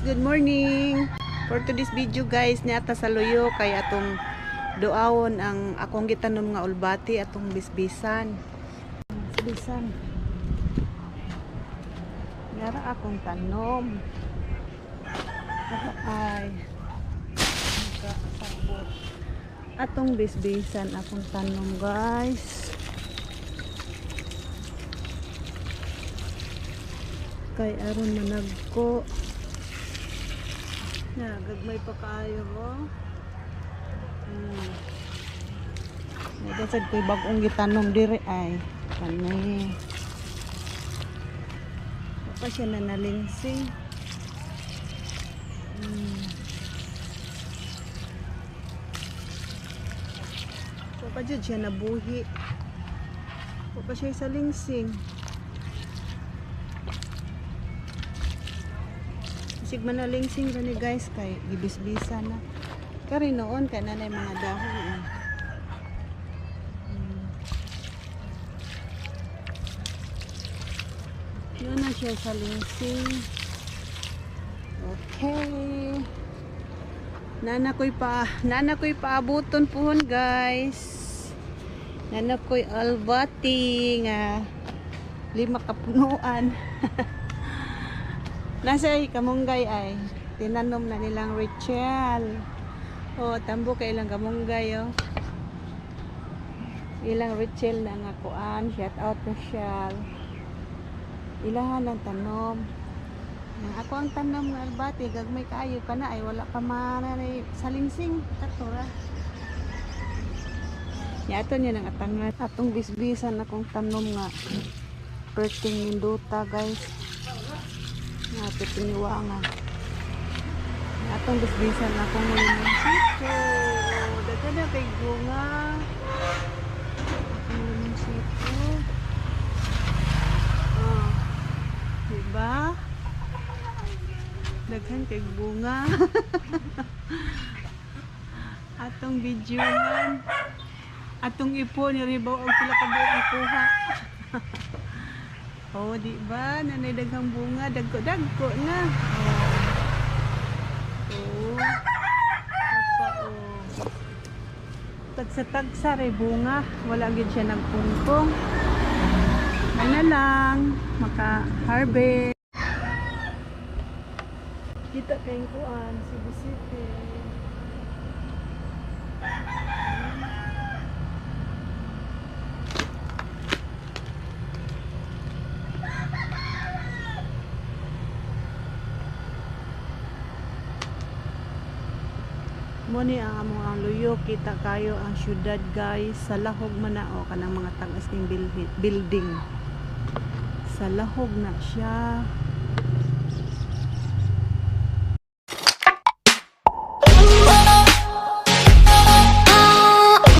Guys, good morning. For today's video, guys, niata sa luyo kay atong duawon ang akong gitanom nga ulbati atong bisbisan. Bisbisan. Ngara akong tanom. Ara ay kasabot. Atong bisbisan akong tanom, guys. Kay aron managko. Na, gagmay pa kaayo mo. Nagasad ko'y bagong gitanom diri ay. Kani. Wa pa siya na nalinsing. Wa pa jud siya nabuhi. Wa pa siya sa lingsing. Sig manalingsing gani, guys, kay gibisbisa na. Kari noon kay nanay mga dahon eh. Yun na siya sa lingsing. Okay. Nana ko'y paabuton puhon, guys. Nana ko'y albati nga lima kapunuan. Nasa ay kamunggay ay tinanom na nilang Rachel. Oh, tambo kay ilang kamunggay oh. Ilang Rachel na nga kuan, shout out Rachel. Ilahan ang tanom. Ang ako ang tanom nga albati gagmay kaayo kana ay wala pa man ay salingsing katura. Ya ato niya nang atangan atong bisbisan akong tanom nga perting ninduta, guys. Nga pipiniwanga. Atong bisbisan akong limonsito. Daghan na kay bunga. Akong limonsito. Oh. Diba? Daghan kay bunga. Atong videohan. Atong ipo ni Ribaw og pila ka buok ang kuha. Oh, di ba? Nanay daghang bunga, dagko dagko na. Oh. Oh. Papa, oh. Tagsa-tagsa re bunga, wala gid siya nagpungpong. Ano lang, maka-harvest. Kita kayong kuan, Cebu City. Mo ni ang among ang luyo, kita kayo ang syudad, guys, sa lahog man na o kanang mga tagas ning building. Sa lahog na siya.